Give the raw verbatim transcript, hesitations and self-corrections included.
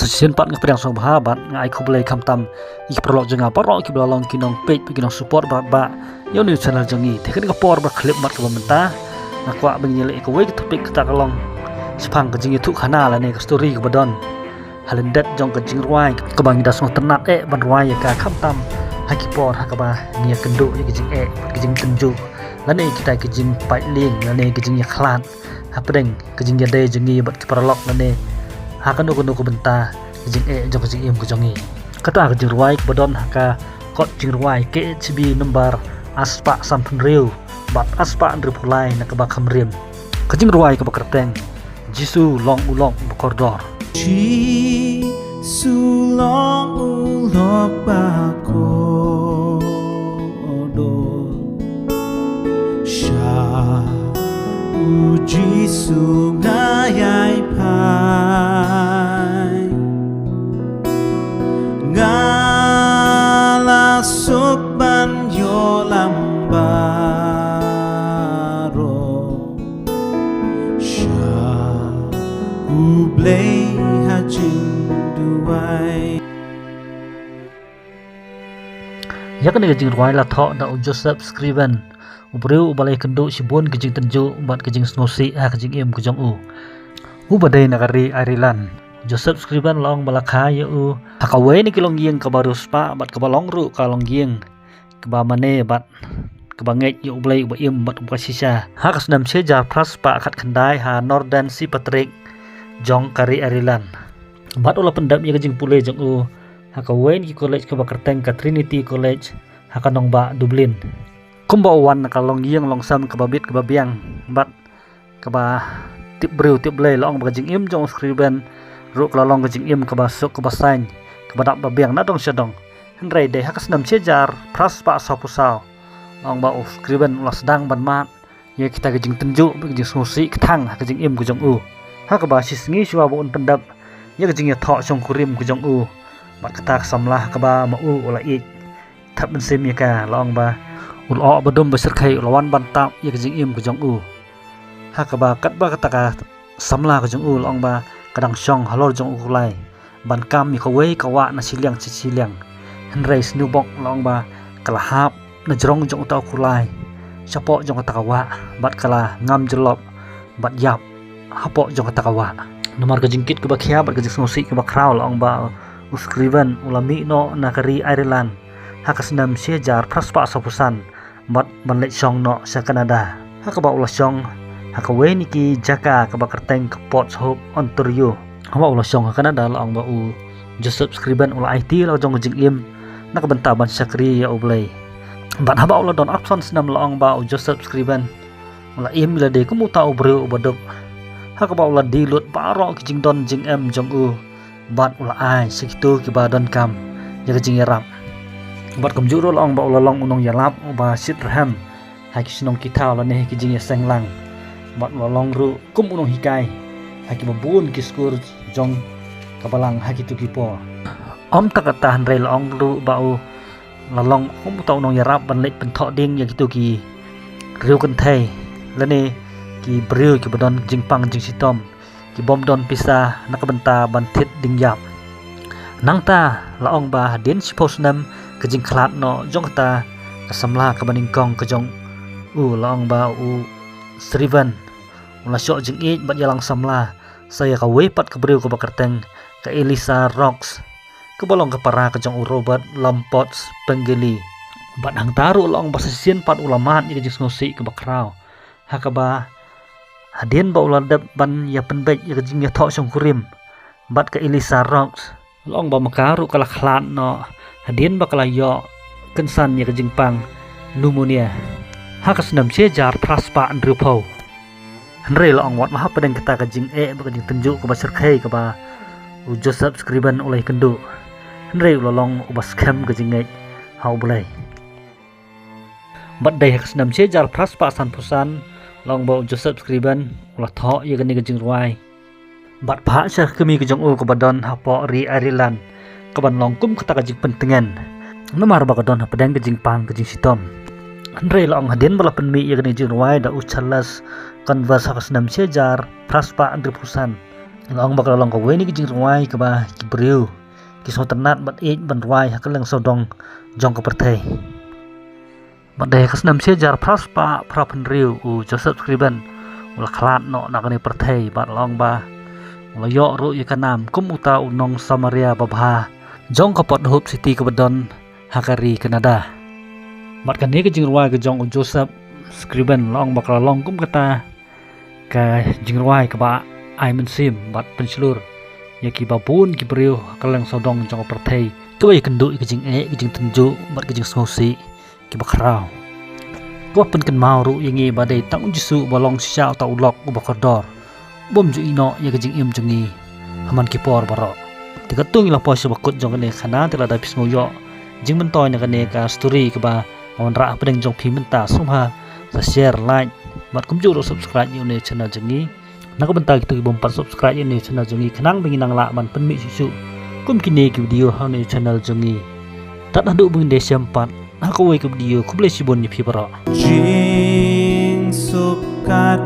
Shisien pat nga pdiang sngewbha bad nga ai khublei khamtam ïa ki paralok jong nga baroh kiba la long ki nongpeit bad ki nongsupport bad ba ïa une u channel jong ngi. Te kane ka por ba khlem mat kaba mynta nga kwah ba ngin ïa leh kawei ka topic kata ka long shaphang ka jingïathuhkhana lane ka story kaba don ha lyndet jong ka jingrwai kaba ngi da sngewtynnat eh ban rwai ïa ka khamtam ha ki por ha kaba ngi ïakynduh ïa ka jingeh bad ka jingtynjuh lane kita ki jingpait lieng lane ka jingïakhlad hapdeng ka jingïadei jong ngi bad ki paralok lane ha kano kano ka bynta ka jingeh jong ka jingim ka jong ngi. Kata ka jingrwai kaba don ha ka kot jingrwai K H B number arspah sanphew hynriew bad arspah hynriewphew lai na kaba kham rim. Ka jingrwai kaba kyrteng Jisu long u lok ba kordor. Jisu long u lok ba kordor. Sha u Jisu nga ïai phai. Nga la suk ban ïoh lam baroh. Sha U Blei ha jingduwai. Ïa kane ka jingrwai la thoh da u Joseph Scriven, u briew uba la ïakynduh shibun ka jingtynjuh bad ka jingsngewsih ha ka jingim ka jong u. Uba dei na ka ri Ireland. U Joseph Scriven la ong ba la kha ïa u ha kawei na ki longïing kaba riewspah bad kaba long ruh ka longïing kaba mane bad kaba ngeit ïa U Blei uba im bad uba shisha. Ha ka snem shi hajar phra spah khatkhyndai ha Northern Sea Patrick jong ka ri Ireland. Bad u la pyndep ïa ka jingpule jong u ha kawei na ki college kaba kyrteng ka Trinity College ha ka nongbah Dublin. Kumba u wan na ka longïing longsem kaba bit kaba biang bad kaba tip briew tip Blei, la ong ba ka jingim jong u Scriven ruh ka la long ka jingim kaba suk kaba saiñ kaba dap ba biang na dong sha dong. Hynrei dei ha ka snem shi hajar phra spah sawphew saw, la ong ba u Scriven u la sdang ban mad ïa kita ki jingtynjuh bad ki jingsngewsih kthang ha ka jingim ka jong u. Ha kaba shi sngi shuwa ba un pyndep ïa ka jingïathoh shongkurim ka jong u bad kata ka samla ha kaba ma u u la ïeit thep mynsiem ïa ka, la ong ba u lyoh ba dum ba shyrkhei u la wan ban tap ïa ka jingim ka jong u. Ha kaba katba kata ka samla ka jong u, la ong ba ka dang shong halor jong u kulai ban kam ïa kawei ka wah na shiliang sha shiliang. Hynrei sniewbok, la ong ba ka la hap na jrong jong uta u kulai shapoh jong kata ka wah bad ka la ngam jyllop bad ïap hapoh jong kata ka wah. Namar ka jingkit kaba khia bad ka jingsngewsih kaba khraw, la ong ba u Scriven u la mih noh na ka ri Ireland ha ka snem shi hajar phra spah sawphew san bad ban leit shong noh sha Canada, ha kaba u la shong ha kawei na ki jaka kaba kyrteng ka Portsmouth, Ontario. Haba u la shong ha Canada, la ong ba u Joseph Scriven u la aiti la jong ka jingim na ka bynta ban shakri ïa U Blei. Bad haba u la don arphew san snem, la ong ba u Joseph Scriven u la im ïa lade kum uta u briew uba duk, ha kaba u la die lut baroh ki jingdon jingem jong u bad u la ai sha kito kiba donkam ïa ka jingïarap. Bad kumjuh ruh, la ong ba u la long u nongïalap uba shitrhem ha ki shnong ki thaw lane ha ki jingïaseng lang. Bad u la long ruh kum u nonghikai ha kiba bun ki skur jong ka balang ha kito ki por. Ym tang kata, hynrei la ong ruh ba u la long kum uta u nongïarap ban leit pynthoh ding ïa kito ki riew kynthei lane ki briew kiba don jingpang jingshitom, ki bym don pisa na ka bynta ban thied ding ïap. Nangta, la ong ba hadien shiphew snem ka jingkhlad noh jong kata ka samla kaba nyngkong ka jong u, la ong ba u Scriven u la shoh jingïeit bad ïalang samla sa ïa kawei pat ka briew kaba kyrteng ka Eliza Rogers, kaba long ka para ka jong u Robert Lamport Pengilly. Bad hangta ruh, la ong ba sa shisien pat u la mad ïa ka jingsngewsih kaba khraw, ha kaba hadien ba u la dep ban ïa pynbeit ïa ka jingïathoh shongkurim bad ka Eliza Rogers, la ong ba ma ka ruh ka la khlad noh hadien ba ka la ïoh kynsan ïa ka jingpang pneumonia ha ka snem shi hajar phra spah hynriewphew. Hynrei, la ong, wat la hapdeng kata ka jingeh bad ka jingtynjuh kaba shyrkhei kaba u Joseph Scriven u la ïakynduh, hynrei u la long uba skhem ka jingngeit ha U Blei. Bad dei ha ka snem shi hajar phra spah sanphew san, la ong ba u Joseph Scriven u la thoh ïa kane ka jingrwai bad phah sha ka kmie ka jong u kaba don hapoh ri Ireland, kaban long kum kata ka jingpyntngen, namar ba ka don hapdeng ka jingpang ka jingshitom. Hynrei, la ong, hadien ba la pynmih ïa kane ka jingrwai da u Charles Converse ha ka snem shi hajar phra spah hynriewphew san, Long ba ka la long kawei na ki jingrwai kaba ki briew ki sngewtynnat bad ïeit ban rwai ha kylleng sawdong jong ka pyrthei. Bad dei ha ka snem shi hajar phra spah phra phew hynriew u Joseph Scriven u la khlad noh na kane pyrthei bad long ba u la ïoh ruh ïa ka nam kum uta u nong Samaria babha jong ka Port Hope City kaba don ha ka ri Canada. Bad kane ka jingrwai ka jong u Joseph Scriven long ba ka la long kum kata ka jingrwai kaba ai mynsiem bad pynshlur ïa kiba bun ki briew ha kylleng sawdong jong ka pyrthei, kiba ïakynduh ïa ka jingeh, ka jingtynjuh bad ka jingsngewsih kiba khraw. Kaba pynkynmaw ruh ïa ngi ba dei tang u Jisu uba long shisha uta u lok uba kordor, bym ju ïehnoh ïa ka jingim jong ngi ha man ki por baroh. Te katto ngi la poi sha ba kut jong kane ka khana, te lada phi sngewthuh jingmyntoi na kane ka story kaba nga wanrah hapdeng jong phi mynta, sngewbha sa share, like bad kumjuh ruh subscribe ïa une u channel jong ngi. Na ka bynta kito ki bym pat subscribe ïa une u channel jong ngi, khnang ba ngin nang lah ban pynmih shuh shuh kum kine ki video ha une u channel jong ngi. Tad haduh ba ngin ïashem pat ha kawei ka video, khublei shibun ïa phi baroh. Jingsuk ka